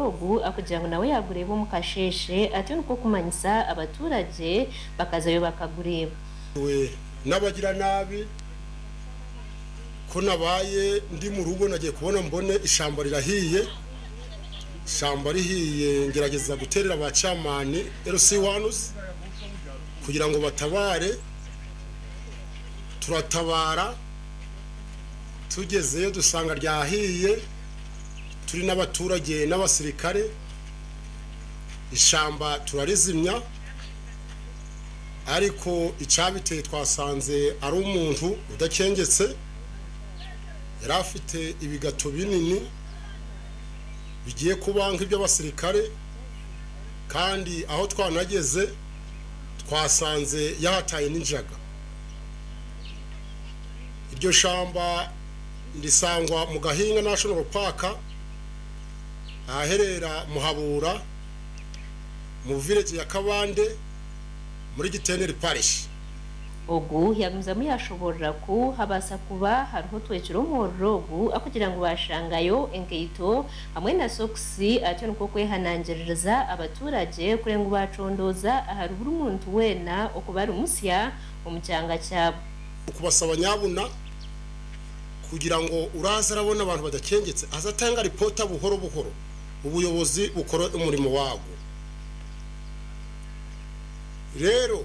ogu akugira ngu nawe yagureeba omu kasheeshe atyo nikwo kumanyisa abaturagye bakazayo bakagureeba. We n'abagiranabi ku nabaye ndi mu rugo nagiye kubona mbone ishamba rirahiye, ishamba rihiye ngerageza guterera ba chairman LC ones kugira ngo batabare, turatabara tugezeyo dusanga ryahiye turi n'abaturage n'abasirikare, ishamba turarizimya ariko icyabiteye twasanze ari umuntu udakengetse, yari afite ibigato binini bigiye kuba nk'iby'abasirikare, kandi aho twanageze twasanze yahataye n'injaga. Iryo shamba risangwa mu Gahinga National Park, ahaherera Muhabura mu village ya Kabande muri Giteneri Parish. Ogu yagumizamu yashoborora ku habaasa kuba hariho otwekire omuriro ogu akugira ngu bashangayo enkaito hamwe na sokisi atyo nikwo kwehanangiririza abaturagye kureba ngu bacondooza ahari buri muntu weena okuba ari musya omu kyanga kyabo. Okubasaba nyabuna kugira ngo uraza arabona abantu badakengetse aze atanga ripota buhoro buhoro ubuyobozi bukore umurimo wabwo. Rero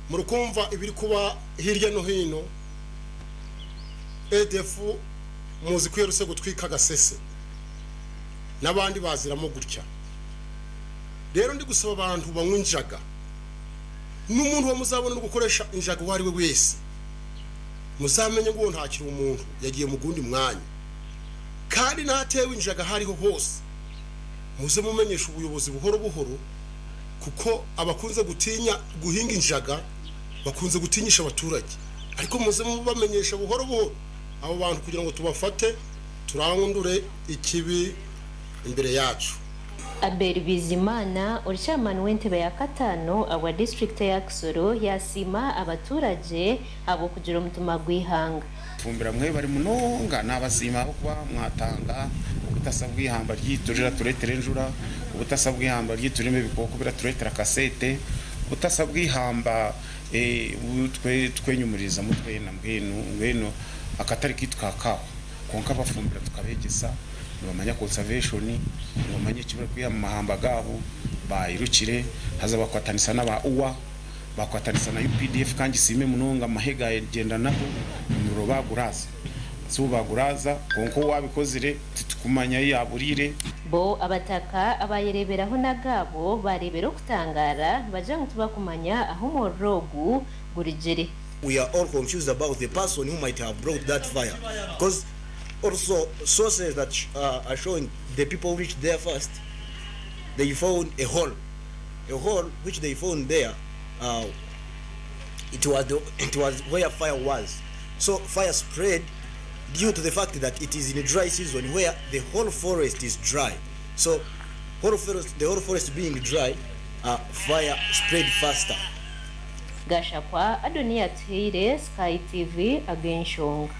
murikumva ibiri kuba hirya no hino, ADF muzi ko iherutse gutwika Gasese n'abandi baziramo gutya. Rero ndi gusaba abantu banywa injaga n'umuntu muzabona uri gukoresha injaga uwo ari we wese, muzamenye ngo uwo ntakiri umuntu, yagiye mu gundi mwanya. Kandi n'ahatewe injaga aho ariho hose muze mumenyesha ubuyobozi buhoro buhoro, kuko abakunze gutinya guhinga injaga bakunze gutinyisha abaturage, ariko muze mubamenyesha buhoro buhoro abo bantu kugira ngo tubafate turandure ikibi imbere yacu. Abel Bizimana ori chairman w'entebe ya kataano ahabwa disiturikiti eya Kisoro yasiima abaturage ahabw'okugira omutima gw'eihanga. Fumbira mwebare munonga nabasiima ahabw'okuba mwatanga obutasa bw'eihamba ryaitu riratureetera enjura, obutasa bw'eihamba ryaitu ririmu ebikooko biratureetera kasente, obutasa bw'eihamba obu tukwenyumuririzamu twena mbwenu mbwenu akatare kaitu ka kaahwa kwonka abafumbira tukabeegyesa nibamanya conservation, nibamanya eki barikwiha mu mahamba gaabo bairukire haza bakwatanisa n'aba UWA. Bakwatanisa na UPDF ka ngisiime munonga amahe gagyenda nago omuriro baguraaza. So baguraaza kwonka owabikozire titukumanya ahi yaburiire. Bo abataka abayereeberaho n'agaabo baareebera okutangaara nibagira ngu tibakumanya ahu omuriro ogu gurugire. We are all confused about the person who might have brought that fire because also sources that are showing the people who reached there first they found a hole. A hole which they found there uh, it was the, it was where fire was. So fire spread due to the fact that it is in a dry season where the whole forest is dry. So whole forest, the whole forest being dry, fire spread faster. Gashakwa Adonia Atuhaire, Sky TV, Ag'enshonga.